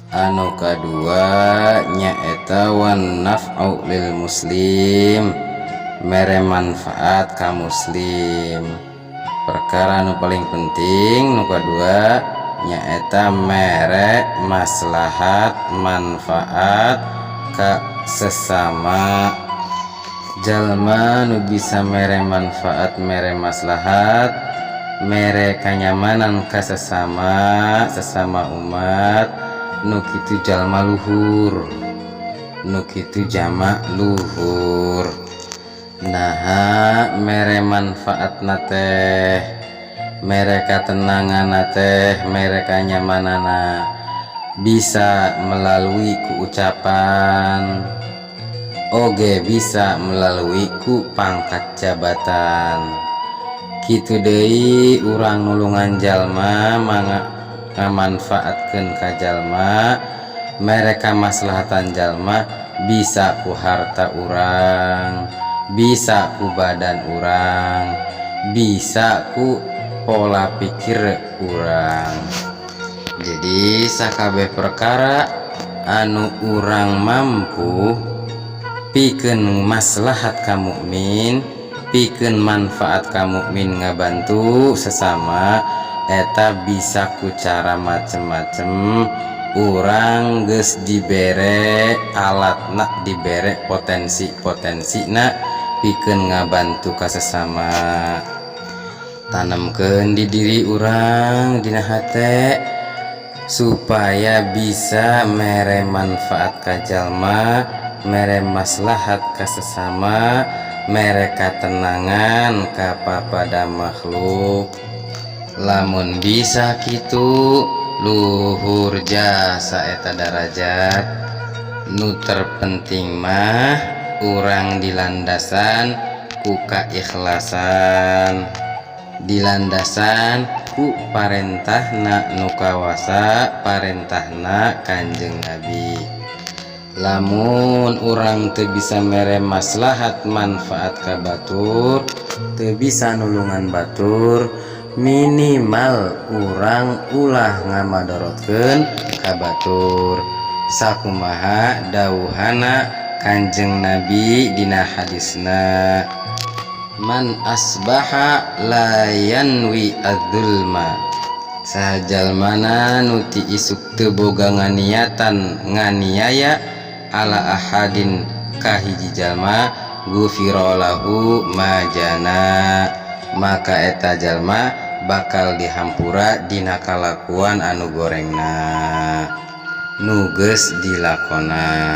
Anu kadua nyaeta wan naf'u lil muslim, mere manfaat ka muslim. Perkara nu paling penting nu kadua nyaeta mere maslahat, manfaat ka sesama. Jalma nu bisa mere manfaat, mere maslahat, mere kanyamanan ka sesama, sesama umat, nu kitu jalma luhur, nu kitu jalma luhur. Naha mere manfaatna teh, mere katenanganna teh, mere kanyamanana bisa melalui ku ucapan, oge bisa melalui ku pangkat jabatan. Kitu deui urang nulungan jalma, mangga ngamanfaatkeun ka jalma, mere kamaslahatan jalma, bisa ku harta urang, bisa ku badan urang, bisa ku pola pikir urang. Jadi sakabeh perkara anu urang mampu pikeun maslahat ka mukmin, pikeun manfaat ka mukmin, ngabantu sesama, eta bisa ku cara macem-macem. Urang geus dibere alatna, dibere potensi-potensina pikeun ngabantu ka sesama. Tanemkeun di diri urang, dina hate, supaya bisa mere manfaat ka jalma, mere maslahat ka sesama, mere katenangan ka papada makhluk. Lamun bisa kitu, luhur jasa eta darajat. Nu terpenting mah urang dilandasan ku kaikhlasan, dilandasan ku parentahna nu kawasa, parentahna Kanjeng Nabi. Lamun urang teu bisa mere maslahat, manfaat ka batur, teu bisa nulungan batur, minimal urang ulah ngamadorotkeun ka batur. Sakumaha dawuhana Kanjeng Nabi dina hadisna, man asbaha la yanwi adzulma, saha jalmana nu ti isuk teu boga nganiatan nganiaya, ala ahadin ka hiji jalma, gufira lahu ma jana, maka eta jalma bakal dihampura dina kalakuan anu gorengna nu geus dilakona.